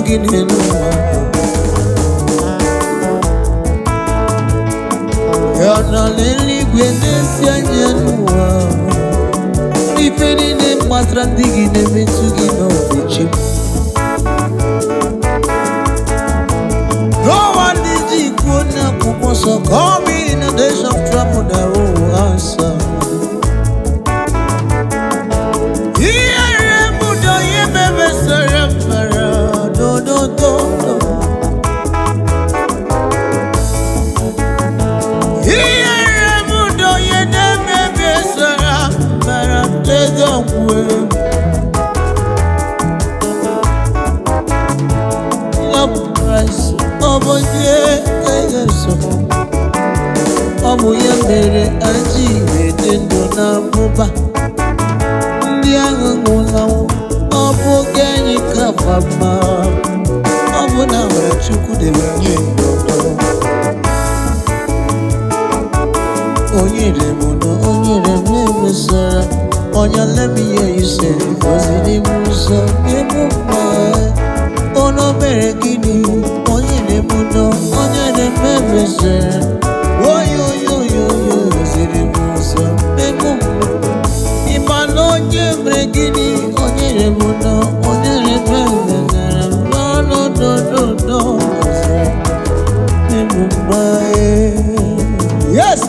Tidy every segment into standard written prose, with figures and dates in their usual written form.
gị n'elu ụwa. Ya nọ n'eluigwe na-esi anya n'ụwa. Ife niile gbasara ndị gị na-emetụ gị n'obi chi. N'ụwa ndị ji kwuo n'akwụkwọ nsọ, call me in the days of trouble, the will answer. Ihere m udo ihe mebesara m mara dododo. Ihere m udo ihe na-emebesara m mara dodogwe. Love Christ, ọ bụ onye ga-eso. Ọ bụ ya mere anyị ji dị ndụ na mmụba. Ndị ahụ nwụrụ anwụ, ọ bụ oge anyị ka fa mma. Ọ bụ na nwere Chukwu debere anyị n'udo. Onye rem na onye rem na-emesara. Onye let me hear you say, gọziri m ụzọ ebe mma. Ono mere gịnị? Onye rem na onye rem na-emesara. Oyo yo yo yo, gọziri m ụzọ ebe mma. Ịma na onye mere gịnị? Onye rem na onye rem na-emesara. No no no no no, gọziri m mma. Yes!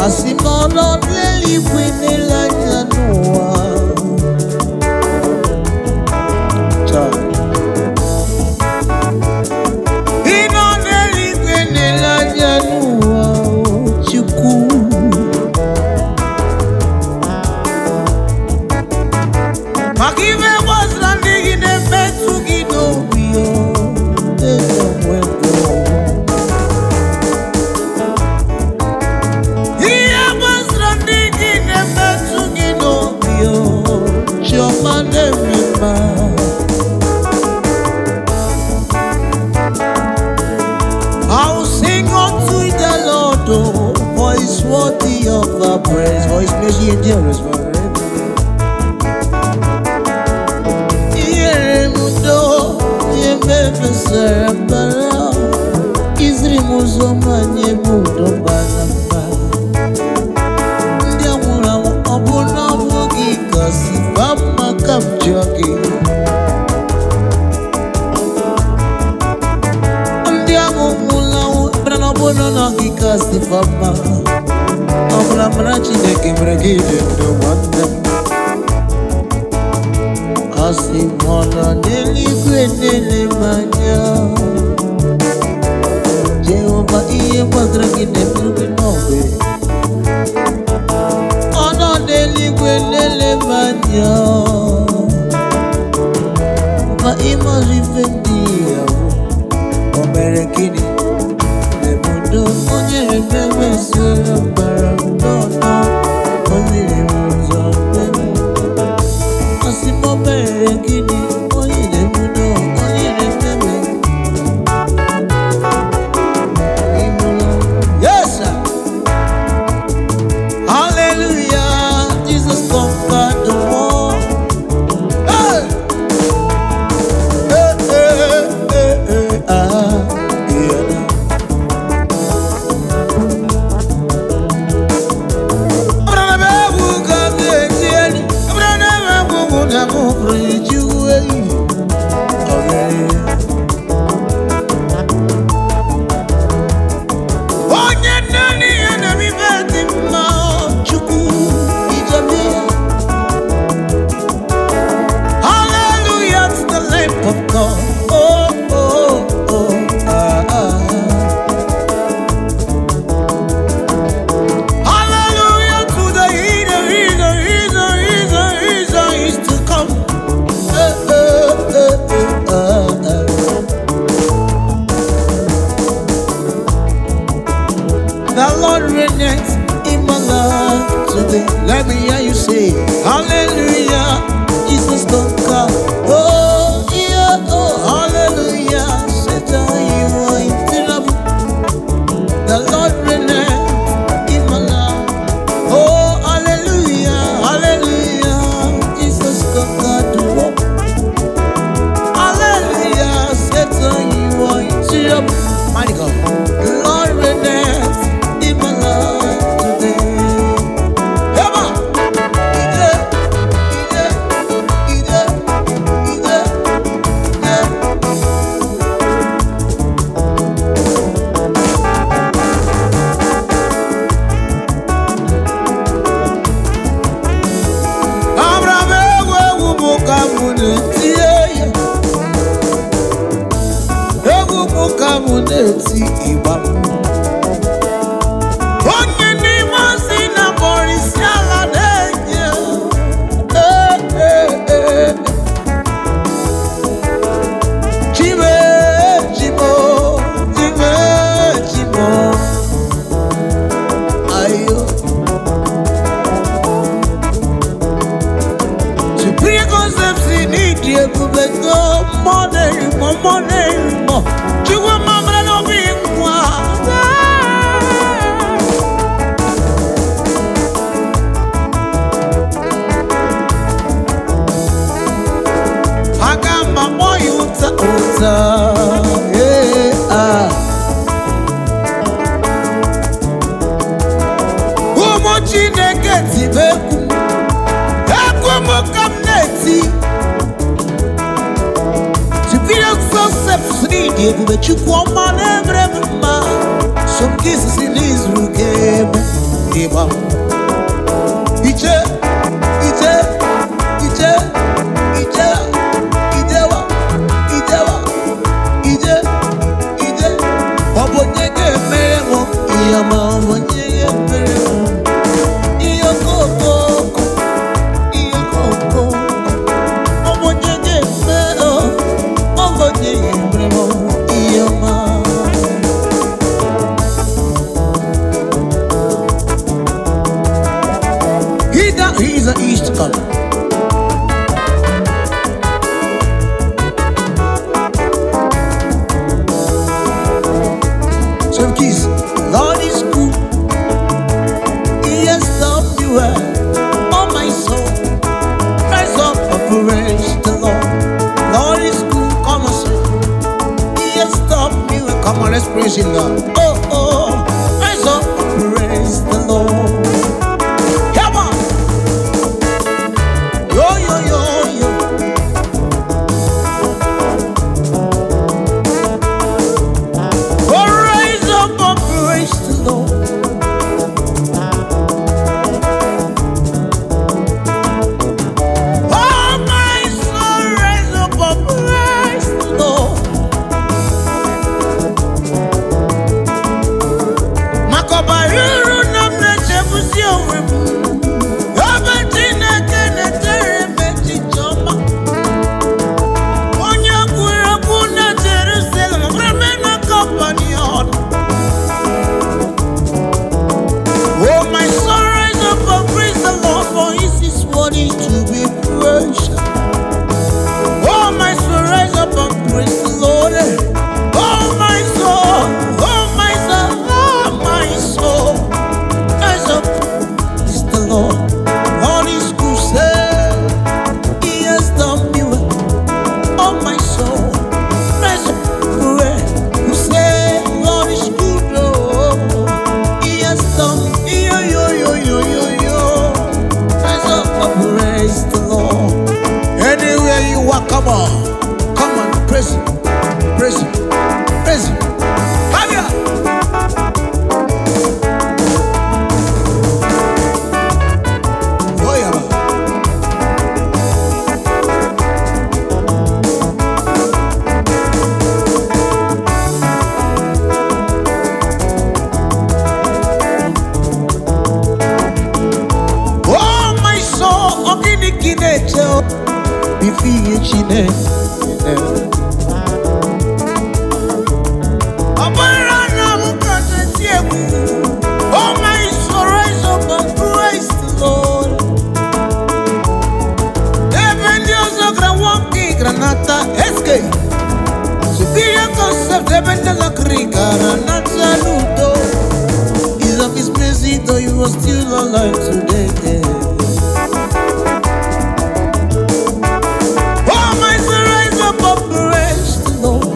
Asị m ọ nọ n'eluigwe n'ele anya n'ụwa. Chai. Ị nọ n'eluigwe n'ele anya n'ụwa, o Chukwu. Maka ife gbasara ndị gị na-emetụ gị n'obi o, eze nwego. Ihe gbasara ndị gị na-emetụ gị n'obi o, Chiọma na-eme mma. I will sing unto the Lord, oh, for He's worthy of our praise, for His mercy endures forever. Ihere m udo, ihe mebesara mbara, iziri m ụzọ ma nye m udo bara mba. Ndị a nwụrụ anwụ, ọ bụ na ọ bụ gị kasị ba mma ka m jụọ gị. Ndị ahụ nwụrụ anwụ, bara na ọ bụ na ọ gị kasị ba mma. Ọ bụla mara Chineke mere gị dị ndụ nwanne m. Asị m ọ nọ n'eluigwe na-ele m anya. Jehova ihe gbasara gị na-emetụ gị n'obi. Ọ nọ n'eluigwe na-ele m anya. Ma ịmara ife ndị ya bụ, o mere gịnị? N'obodo onye ememe soro gbara n'ọnọ, o ziri m ụzọ meme. Asị m o mere gịnị? Onye na-ebudo, onye na-ememe. Yes, sir. Hallelujah. Jesus conquered the world. Hey! Hey, hey, hey, hey, ah, yeah. na-eti ya. Egwu m ka m na-eti ịgba m. Onye n'ime ozi na-akpọrọ isi ala na-enye. Ee, ee, ee. Chime, chimo, chime, chimo. Ayo. Superior concepts n'ịdị ebube go mmụọ na-eri mmụọ, mmụọ na-eri mmụọ. Chukwu mma mara n'obi nwa. Aga m akpọ ya ụta ụta. Ee, ah. Ụmụ Chineke tibe egwu m. Egwu m ka m na-eti. Superior concepts n'ịdị ebube Chukwu ọma na-emere m mma. So m ka isisi n'izuru ga-eme ịgba m. Ije, ije, ije, ije, ijewa, ijewa, ije, ije. Ọ bụ onye ga-emere m ihe ọma, ọ bụ onye ga-emere m ihe okoko, ihe okoko. Ọ bụ onye ga-eme, ọ bụ onye ga-emere m ihe ọma. He that is the East come. Some keys. Lord is good. He has done me well. Oh my soul, rise up and praise the Lord. Lord is good. Come on, say. He has done me well. Come on, let's praise him now. Oh, oh, rise up and praise the Lord. Come on. Yo, yo, yo, yo. Oh, rise up and praise the Lord. Oh, my soul, rise up and praise the Lord. Maka ọbara uru na m na-echefusi onwe m. Ebe Chineke na-echere m echiche ọma. Onye kwuru okwu na Jerusalem, ọ bụrụ na company ọnụ. Oh, my soul, rise up and praise the Lord, for he is worthy to be praised. Oh, my soul, rise up and praise the Lord. Oh, my soul, oh, my soul, oh, my soul, rise up, praise the Lord. Lord is good, say, he has done me well. Oh, my soul, rise up, pray. Who say, Lord is good, oh, he has done, yo, yo, yo, yo, yo, yo. Rise up and praise the Lord. Anywhere you are, come on. Come on, praise him, praise him, praise him. Come here. Oh, yeah. Oh, my soul, ọ gịnị ka ị na-eche o? Ife ihe Chineke. Ọ bụrụ na m ka na-eti egwu, oh my soul, rise up and praise the Lord. Ebe ndị ọzọ gara nwoke gara nata SK. Superior concept ebe ndị ọzọ kiri gara nata n'udo. Is of his mercy though you are still alive today. Oh my soul, rise up and praise the Lord.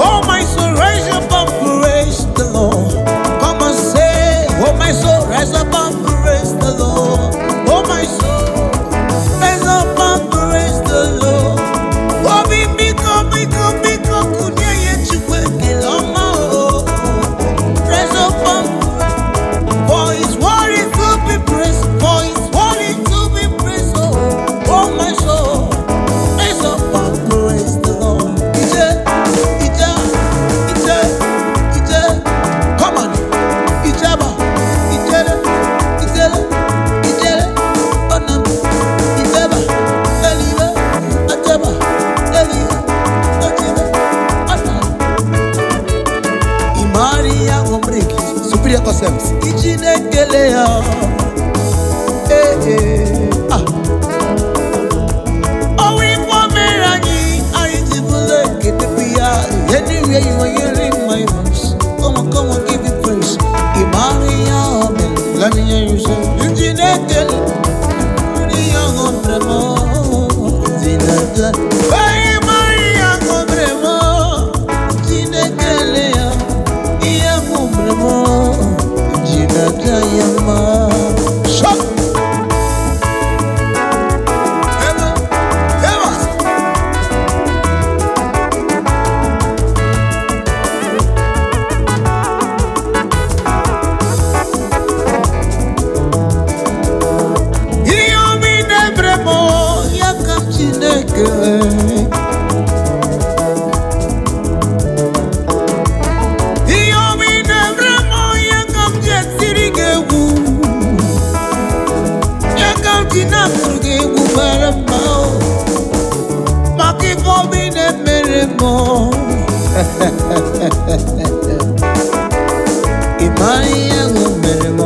Oh my soul, rise up and praise the Lord. Come and say, oh my soul, rise up and praise the Lord. Oh my soul, rise up and praise the Lord. Oh, biko, biko, biko, kunye ye Chukwu ekele ọma o. Rise up and for his word is to be Ee, ịmara ihe ahụ mere m, Chineke le ya, ihe ahụ mere m, ji na-aja ya mma. Shut! Ebe, ebe. Ihe ọma ị na-emere m, ya ka m ji na-ekele. Ihe ọma ị na-emere m, ya ka m ji etiri gị egwu. Ya ka m ji na-akụrụ gị egwu mara mma o. Maka ife ọma ị na-emere m. Ị mara ihe ahụ mere m.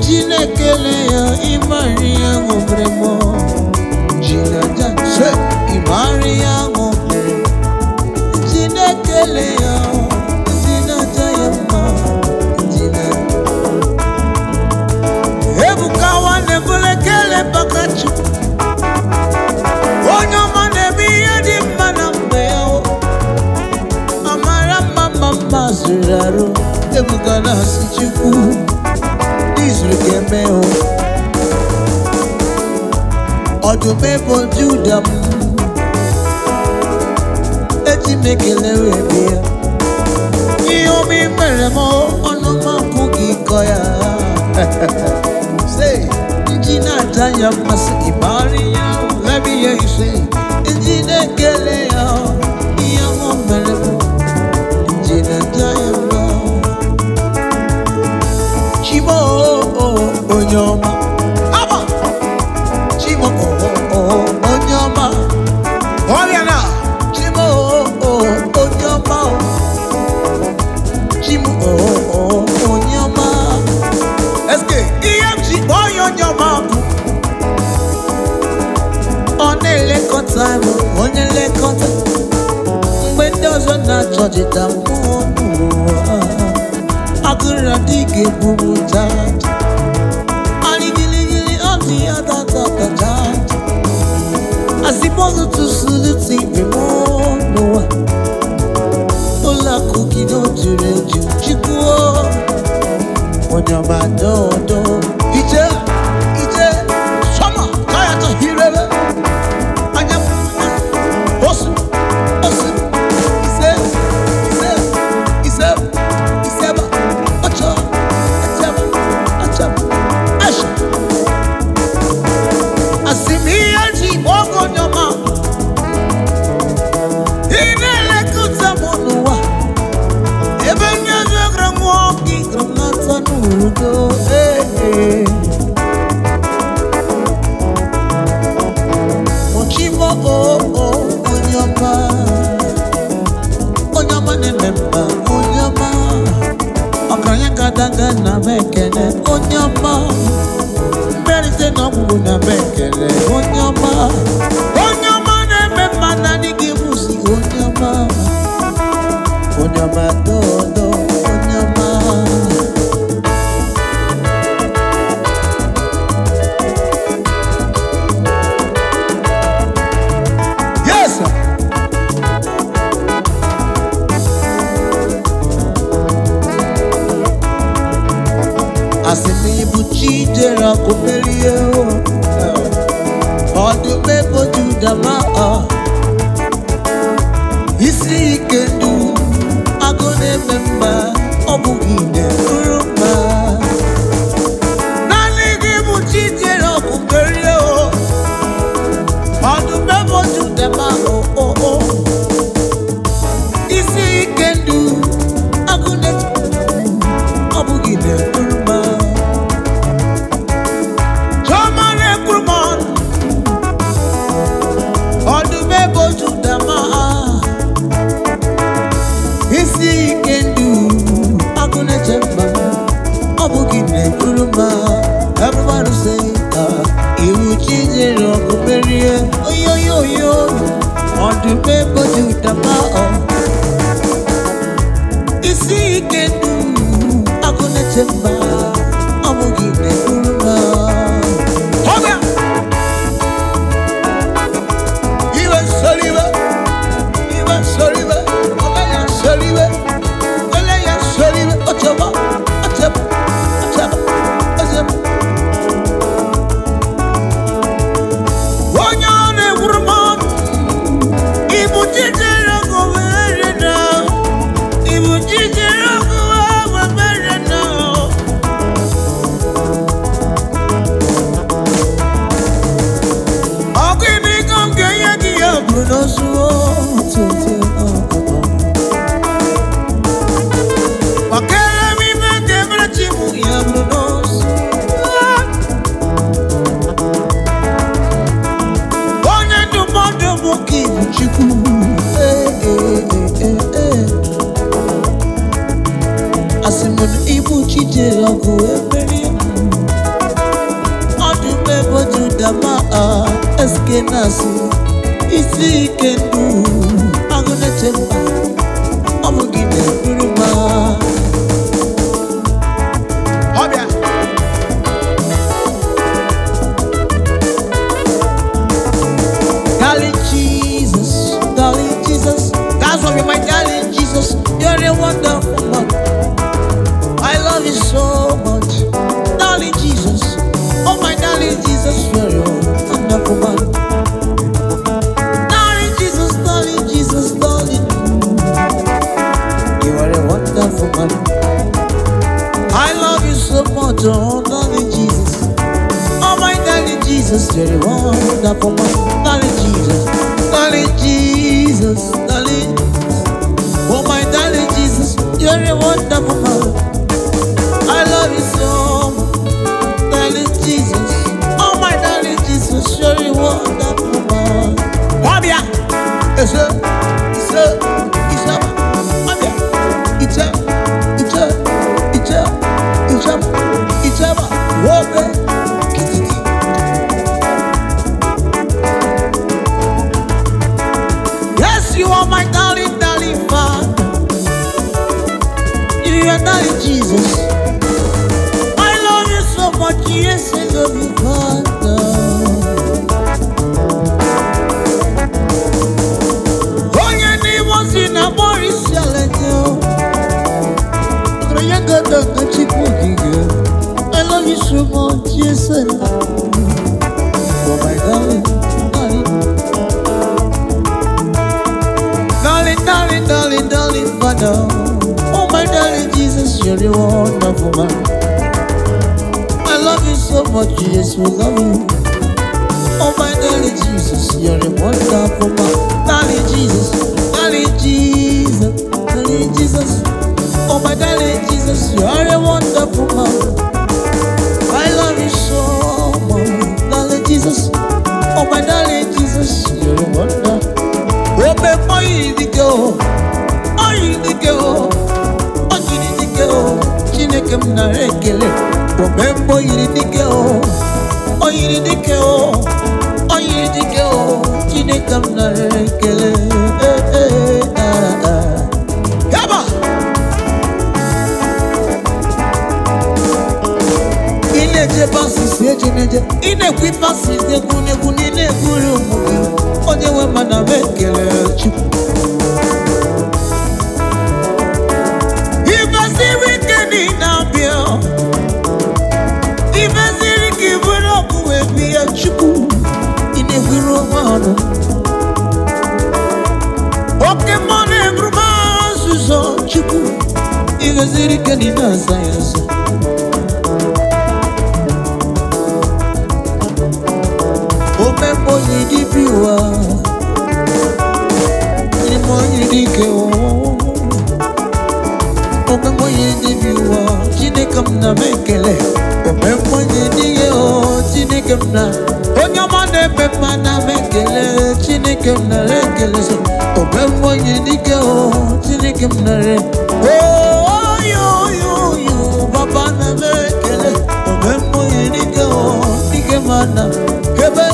Ji na-ekele ya, ị mara ihe ahụ mere m. Ji na-aja se, ị mara ihe ahụ mere m. Ji na-ekele ya, ji na-aja ya mma, ji na Ebuka nwanne m ekele maka Chukwu. Onye ọma na-eme ihe dị mma na mgbe ya o. Amara mma mma mma zuru arụ. Ebuka na-asị Chukwu n'izuru ka eme o. Ọdụm ebo Juda m, eji m ekele wee bịa. Ihe ọma ị mere m, ọnụ m apụghị ịkọ ya. Say, ndị na-aja ya mmasị, ị mara ihe ahụ, let me hear you say. Ndị na-ekele ya, ihe ọma mere m, ndị na-aja ya mma. Chimo, onye ọma. Ama! Chimo, onye ọma. Ọrịa na Chimo, onye ọma. Chimo, onye ọma. SK, ihe m ji kpọọ ya onye ọma bụ Ọ na-elekọta m, onye nlekọta. Mgbe ndị ọzọ na-achọchita mmụọ n'ụwa, agụrụ adịghị egbu m chaa. Anyị giligili ọ dị ya tata chaa. Asịbọọlụ tụsụrụ ibe m n'ụwa. Ụlọ akụ gị na o juru eju, Chukwu onye ọma dodo. Ije ije sọma kaya ta hirebe anya osu osu ise ise ise iseba ocho achaba achaba asha. Asị m ihe ji kpọọ gị onye ọma, ị na-elekọta m n'ụwa ebe ndị ọzọ gara nwụọ gị Gara m nata n'udo, ee, ee. Chimo, oh, onye ọma, onye ọma na-eme mma, onye ọma, ọgaranya gadanga na m ekele, onye ọma, mberede na ọgwụgwụ na m ekele, onye ọma, onye ọma na-eme mma na adịghị mụsi, onye ọma, onye ọma dodo, onye ọma. Yes, sir. Asị m ibu chi jere ọkụ merie o. Ọdụm ebo Juda ma ọ. Isi ike ndụ, agụ na-eme mma, ọ bụghị na-eburu mma. Naanị gị bụ chi jere ọkụ merie o. Ọdụm ebo Juda ma ọ o o. Isi ike ndụ, agụ na-eme ọ bụghị na-eburu mma. Chiọma na-ekwuru m ọnụ. Ọdụm ebo Juda ma isi ike ndụ, agụ na-eche mba, ọ bụghị na-ekwuru mma. Everybody say, ah, iwu chi nyere ọgụ merie oyoyoyo. Ọdụm ebo Juda ma ọ isi ike ndụ, agụ na-eche mba, ọ bụghị na-ekwuru mma. Ọbịa! Iwe bụ ka ịbụ Chukwu. Ee, ee, ee, ee. Asị m na ịbụ chi jere ọgụ emeri. Ọdụm ebo Juda ma Eskenasị, isi ike ndụ, agụ na-eche mba, ọ bụ gị na-eburu m agha. Ọbịa. Darling Jesus, darling Jesus, that's why you're my darling Jesus. You're a wonderful man. I love you so much, darling Jesus. Oh my darling Jesus, you're a wonderful man. Darling Jesus, darling Jesus, darling, you are a wonderful man. I love you so much, oh darling Jesus. Oh my darling Jesus, you're a wonderful man. Darling Jesus, darling Jesus, darling. Oh my darling Jesus, you're a wonderful man. I love you so much, darling Jesus. Oh my darling Jesus, you're a wonderful man. Ọbịa. Ise, ise, ise. Ọbịa. Ije, ije, ije, ije, ije ma wobe kititi. Yes, you are my darling, darling Father. You are darling Jesus. I love you so much. Yes, I love you, Father. Onye n'ime ozi na-akpọrọ isi ala nye o. Onye ga-adọga Chukwu okike. I love you so much, yes, I love you. Oh my darling, darling. Darling, darling, darling, darling Father. Oh my darling Jesus, you're the wonderful man. I love you so much, yes, we love you. Oh my darling Jesus, you're a wonderful man. Darling Jesus, darling Jesus, darling Jesus. Oh my darling Jesus, you are a wonderful man. I love you so much, darling Jesus. Oh my darling Jesus, you're a wonder. Oh me, dike o, oyi dike o, ojiri dike o, Chineke m nara ekele. Omemgbe oyiri dike o, oyiri dike o, oyiri dike o, Chineke m nara ekele. Ee, ee, ah, ah. Yaba. Ị na-eje pasisi eje na-eje, ị na-ekwu pasisi egwu n'egwu na ị na-ekwuru ụmụ gị. Onye nwe mana m ekele Chukwu. Ife siri ike niile abịa. Ife siri ike bụrụ ọkụ wee bịa Chukwu, ị na-ekwuru onwe ọnụ. Oke mmụọ na-eburu m Nzuzo Chukwu, ị goziri ike na ị na-aza ya nso. Omemgbe onye dibịa ụwa, ime onye dike ụwa. Omemgbe onye dibịa ụwa, Chineke m na m ekele. Omemgbe onye dike o, Chineke m na onye ọma na-eme mma na m ekele. Chineke m nara ekele so. Omemgbe onye dike o, Chineke m nara. Oh, yo, yo, yo, Baba na m ekele. Omemgbe onye dike o, dike ma na. Ebe,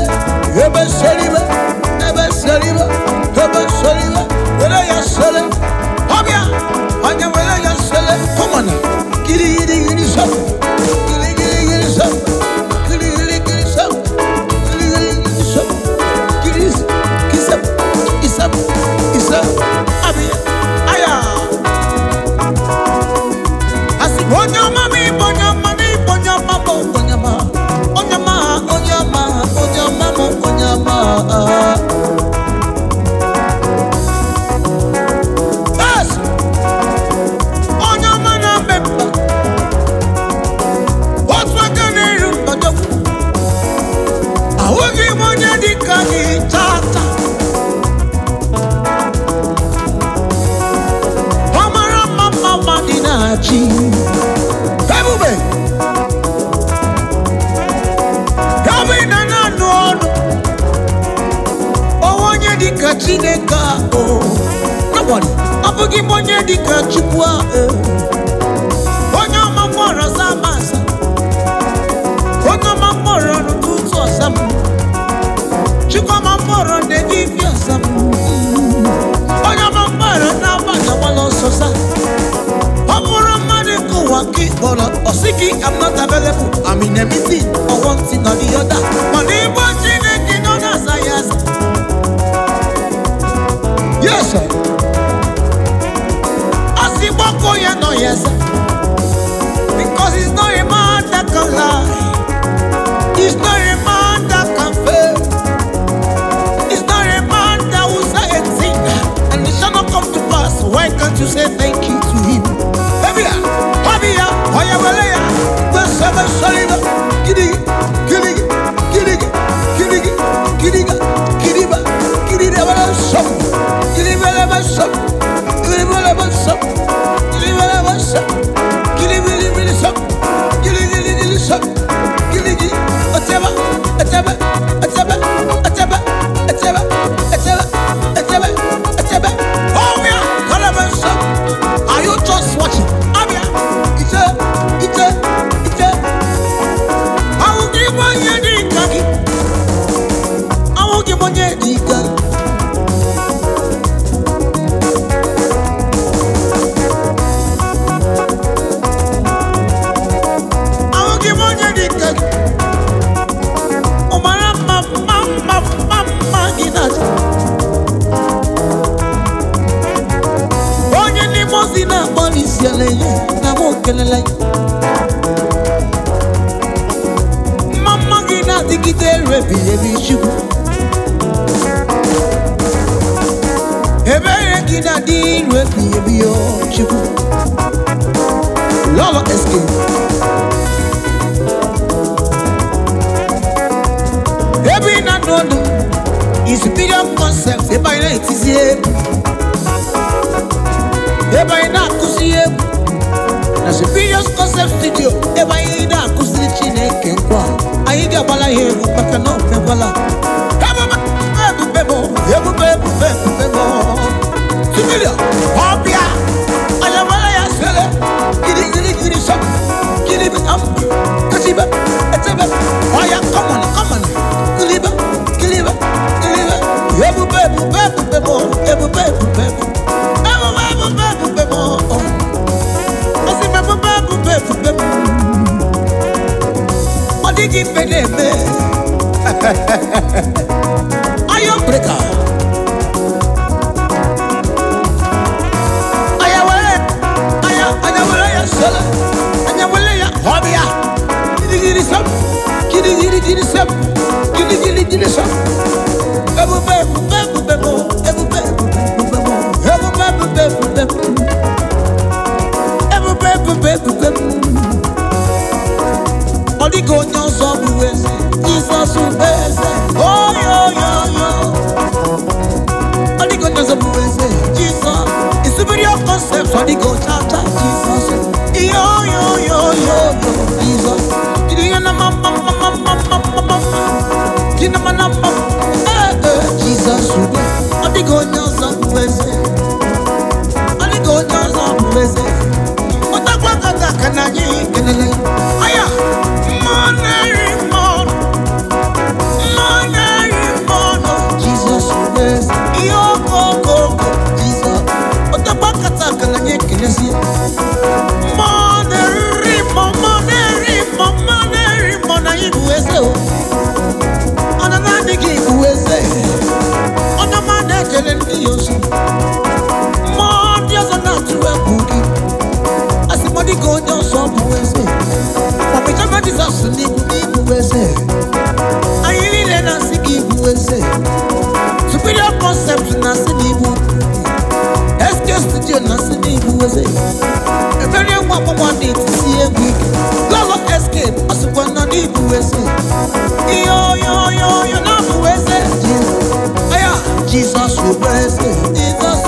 ebe seribe, ebe seribe, ebe seribe, were ya sele. Ọbịa, onye were ya sele. Come on. Giri giri giri sọ. Giri giri giri sọ. Giri giri giri sọ. Giri giri giri sọ. Giri kisep, isep, isep. Abịa, aya. Asị onye ọma m ịbụ onye ọma na ịbụ onye ọma bụ onye ọma. Onye ọma, Onye ọma, onye ọma m, onye ọma. Yes! Onye ọma na-eme mba. Otu aka na-eru mba. Ahụghị m onye dị ka gị tata. Ọ mara mma mma mma dị na-achị. Ebube! Ya bụ ị na na-anụ ọnụ. Onwe onye dị ka Chineke a, oh. Nobody. Abụghị m onye dị ka Chukwu a, eh. Onye ọma mkpọrọ zama aza. Onye ọma mkpọrọ n'ụtụtụ ọza m. Chukwu ọma mkpọrọ n'ehihie ọza m. Onye ọma mkpọrọ n'abalị agbala ọsọ za. Ọ bụrụ mmadụ nke ụwa ka ị kpọrọ, ọ sị gị I'm not available, I'm in a meeting or one thing or the other. Mana ịbụ Chineke nọ na-aza ya aza. Yes, sir. Ọ sị gbakọ ya nọ ya aza. Because he's not a man that can lie. He's not a man that can fail. He's not a man that will say a thing and it shall not come to pass. Why can't you say thank you to him? Hebia, Habia, Hayawelea, Besaba Saliba, Gidi, Gidi, Gidi, Gidi, Gidiga, Gidiba, Gidibala Sum, Gidibala Sum, Gidibala Sum, Gidibala Sum, Gidibili Sum, Gidibili Sum, Gidigi, Ateba, Ateba, Ateba, Ateba, Ateba, Ateba, Ateba, Ateba. Oh, yeah, Calabar. Are you just watching? Abia, Ite, Ite, Ite. I will give one year the kaki. I will give 1 year the kaki. I will give 1 year the kaki. Oh, my mama, mama, mama, gina. Onye n'ime ozi na-akpọrọ isi ala ya na mụ kelele ya. Mma gị na-adịgide ruo ebighị ebi Chukwu. Ebere gị na-adị ruo ebighị ebi o Chukwu. Lọlọ SK. Ebe ị na-anụ ọdụ is superior concept ebe anyị na-etizi egwu. Ebe anyị na-akụzi egwu na Superior Concept Studio ebe anyị na-akụziri Chineke nkwa anyị ga-agbala ya egwu maka na o mekwala. Ebube ebube ebube ebube ebube Superior ọbịa anyamala ya sele giri giri giri sọ giri bi am kasibe etebe ọya come on come on giribe giribe giribe ebube ebube ebube mo ebube ebube ebube ebube ebube mo. Ọsị m ebube ebube ebube m. Ọ dịghị mfe na-eme. Iron breaker. Anya were anya anya were ya sele. Anya were ya ọbịa. Girigiri sọm. Girigiri giri sọm. Girigiri giri sọm. Ebube ebube ebube m. Ebube ebube ebube m. Ebube ebube ebube m. Ebube ebube ebube m. Ọ dịghị onye ọzọ bụ eze. Jizọs bụ eze. Oyoyoyo. Ọ dịghị onye ọzọ bụ eze. Jizọs. It's superior concept. Ọ dịghị ọcha cha Jizọs. Yoyoyoyo. Jizọs. Jiri ihe na ma ma ma ma ma ma ma ma ma. Jiri na ma na ma. Eh, eh. Jizọs bụ. Ọ dịghị onye ọzọ bụ eze. Ọ dịghị onye ọzọ bụ eze. Ụtakwa kata ka na anyị kelele. Aya! Mmụọ na-eri mmụọ. Mmụọ na-eri mmụọ. Jizọs bụ eze. Ihe okokoko. Jizọs. Ụtakwa kata ka na anyị ekelezie. Mmụọ na-eri mmụọ. Mmụọ na-eri mmụọ. Mmụọ na-eri mmụọ na anyị bụ eze o. Ọ na naanị gị bụ eze. Ọ na mmadụ na-ekele ndị ya ozi. Mmụọ ndị ọzọ na-atụ egwu gị. Asị m ọ dịka onye ọzọ bụ eze. Ma ịchọba Jizọs n'ibu n'ịbụ eze. Anyị niile na-asị gị bụ eze. Superior Concept na-asị n'ịbụ. SK Studio na-asị n'ịbụ eze. Ebere nwa agbọghọ na-etisi egwu ike. Lọlọ SK ọ sịkwa na n'ịbụ eze. Ihe oyoyoyo na-abụ eze. Aya, Jizọs bụ eze. Jizọs,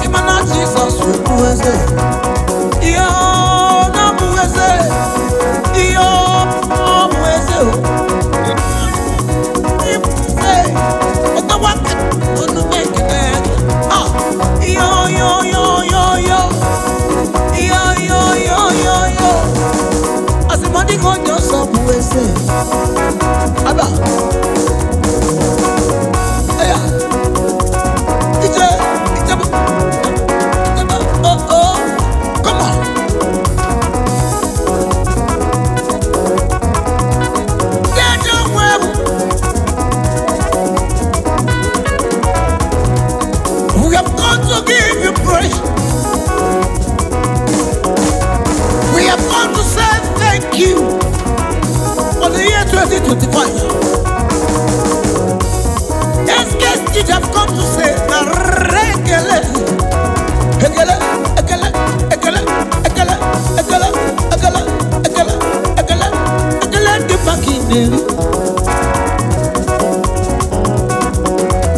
ịma na Jizọs bụ eze. Ihe ọ na-abụ eze. Ihe ọ bụ eze. Ịbụ eze. Ọtọwa ka ọnụ thank you for the year 2025. SK have come to say, Ekele, Ekele, Ekele, Ekele, Ekele, Ekele, Ekele, Ekele, Ekele, Ekele, the fucking.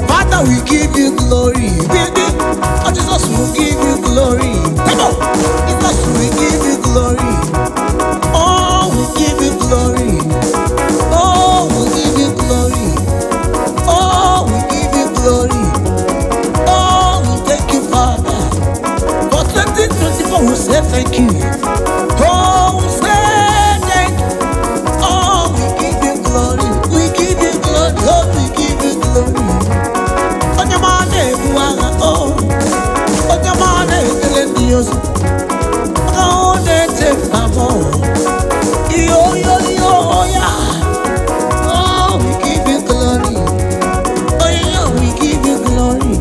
Father, we give you glory. Oh, Jesus will give you glory. Come on. Jesus will give you glory. Oh, we give you glory. Oh, we give you glory. Oh, we give you glory. Oh, we thank you, Father. For 2024, we say thank you. Oh, we say thank you. Oh, we give you glory. We give you glory. Oh, we give you glory. Onye ma na-ebu agha, oh. Onye ma na-ekele ndị ozi. Ọ na-ete mma m, oh. Yo, yo, yo, ya. Oh, we give you glory. Oh, yeah, we give you glory.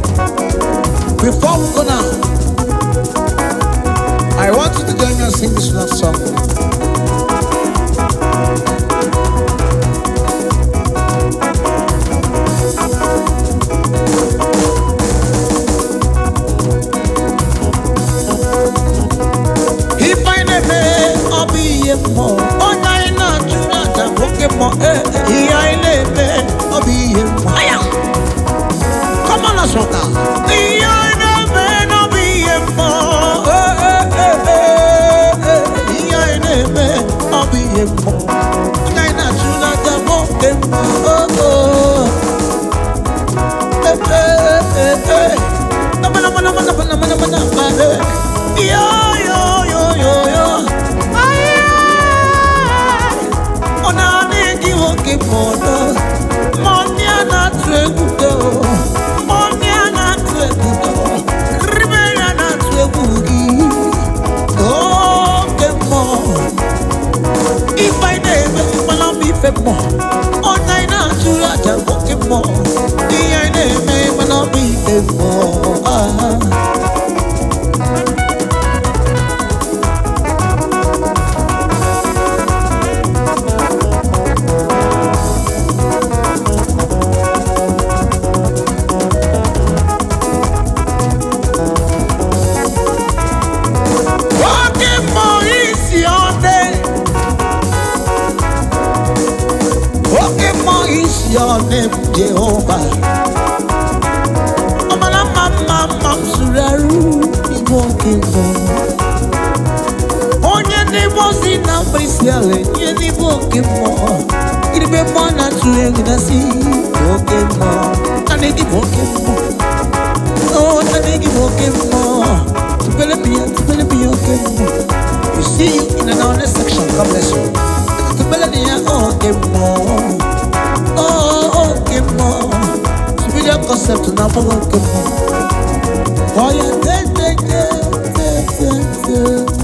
Before we go now, I want you to join me and sing this last song. If I never, I'll be a more. Oh, I not to not a Pokemon. Eh, I never, I'll be a more. Come on, let's rock now. I never, I'll be a more. I never, I'll be a more. I not to not a Pokemon. Oh, eh, eh, eh. No, no, no, no, no, no, no, no, no, no. Yo, yo, yo, yo, yo. If I never wanna be more, on I not to let a walk more. The I never wanna be more. Walking more is your name. Walking more is your name, Jehovah. Amala mama mam suraru walking more. Onye ni bosi na prisiale, nye ni walking more. Iribe mo na tuwe na si walking more. Anegi walking more. Oh, anegi walking more. Tupele biya walking more. You see you in another section. God bless you. Tupele biya walking more. Oh, okay, more. Superior concept na walking more. Oh, yeah, te te te te te te.